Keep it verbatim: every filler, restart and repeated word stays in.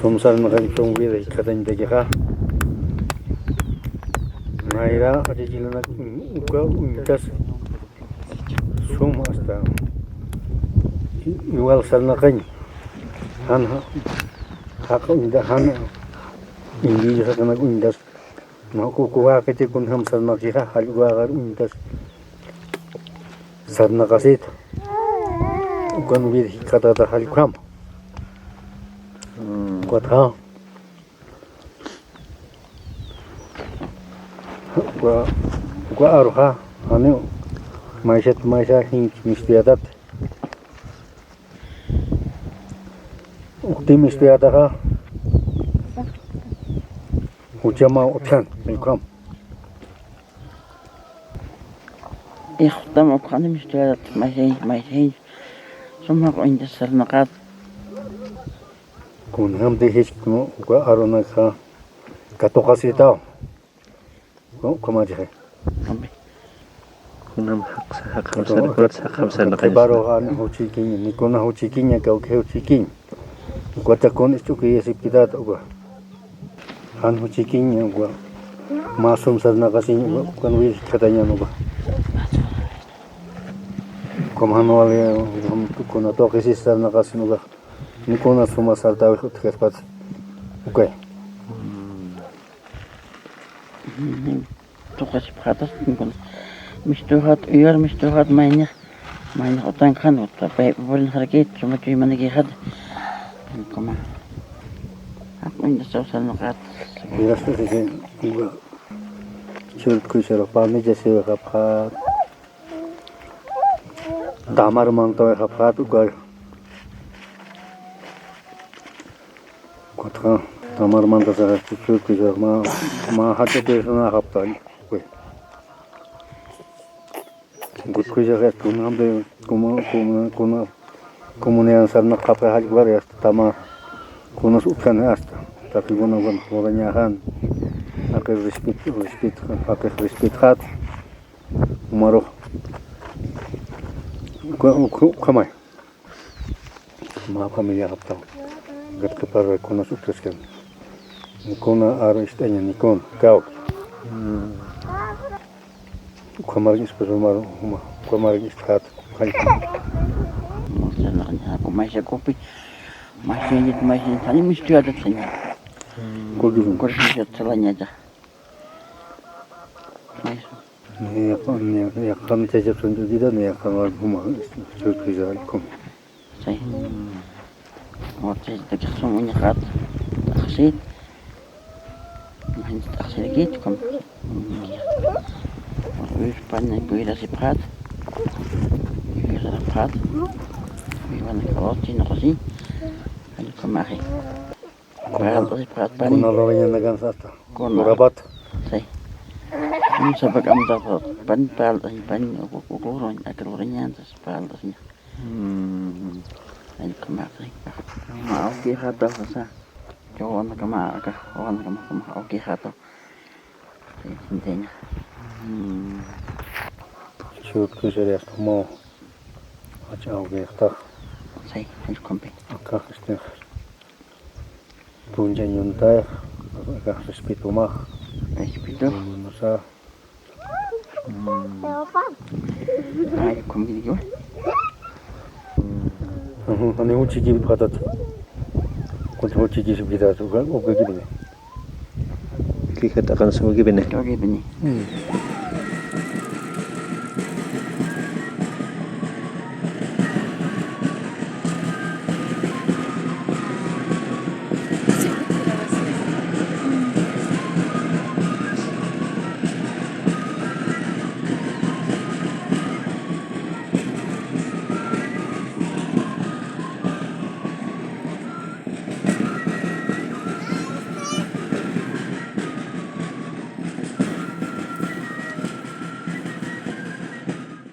Sum sarnaqañ sum vida jikxatañtakixa. Nayra achachilanak uka uñtas sum hasta igual sarnaqañ. Jan jaq uñta jan indígena uñtas. Mä uka waqiti kunjam sarnaqixa, jall waqar uñtas sarnaqasita. Ukan vida jikxatata jall ukham. Mm. Ukatxa. Uka, uka aruxa, janiw maysat maysa jin mistuyatat. Ukti mistuyataxa, juchamaw utjan, jall ukham. Ixtam ukxani mistuyatat, maysañ, maysañ, sum jaq uñtas sarnaqat. Kunjamti jisk'un uka arunakxa katuqasitaw. Uka, uka marixi. Kunjam jaq, jaqjam sarnaqat, jaqjam sarnaqat. Qhiparu jan juchikiñ, ni kuna juchikiña, kawki juchikiñ. Ukata kun ist'ukiyasipkitat uka. Jan juchikiñ uka. Mä sum sarnaqasiñ uka, ukan vida jikxatañan uka. Ukham jan wali, ukham kuna tuqisis sarnaqasin uka. Ni kuna suma sartawix utjaspat. Ukay. Tuqisipxatas, mistuxat, uyar mistuxat, mayniq, mayniq utanxan, utapay, purinxarakit, suma chuymanakixat. Kuma. Jaq uñtas sarnaqat. Uyarasta, sisi, uka, churkuysaruxpani, yasiwixapxat. Tamar mantawixapxat, uka. Ukatxa, tamar mantasaxa, churkuysax, mä, mä jach'a persona japtañ, uka. Ukutkusaxa, kunjamti, como, como, como, comunidad sarnaqapxi jall ukaru, hasta tamar, kunas utjani hasta, taqikuna, bueno, jodañaxan, jaqix respet, respet, jaqix respetxat. Umarux. Uka, uka, ukhamay. Mä familia japtaw. Ukat qhiparu kunas utjaskan. Ni kuna aru ist'aña, ni kuna, kawki. Ukhamaraki ispas umaru, uma, ukhamaraki ist'at, jall. Maysa kupi, maysa yit, maysa yit, jani mistuyatat saña. Kuki. Kuki mistuyatat saña. Maysa. Ni yaqan, ni yaqan chaychapsun ch'ukita, ni yaqan wal juma, ch'ukisa jall ukham. Say. Wal chaychapsun uñjat, t'aqsit. Imagínate, t'aqsirikit, ukham. Wal uywaspan, uywasipxat. Uywasipxat. Uywanak, wal chaynakusi. Jall ukhamaxi. Parlt'asipxat pani. Kuna lurañanakan sasta. Kuna. Lurapat. Sí. Sapak amtapxat pani, parlt'asiñ pani, uk, uk, uk lurañ, aka lurañan sas parlt'asiñ. Mm. Ay, kuna, sí. Ma awkixataw sasa. Yo, wana kama, aka, wana kama, kama awkixataw. Sí, sinteña. Mm. Chut, kusaria, como. Acha awkixtax. Sí, el compi. Aka, este. Puncha ñuntayx, aka respeto max. Respeto. Musa. Mm. Ay, comida yo. Ujú, ani juchikipxatat. Kunti juchikisipkitat, uka, ukakipini. Kikhat aqan sumukipini. Ukakipini. Mm.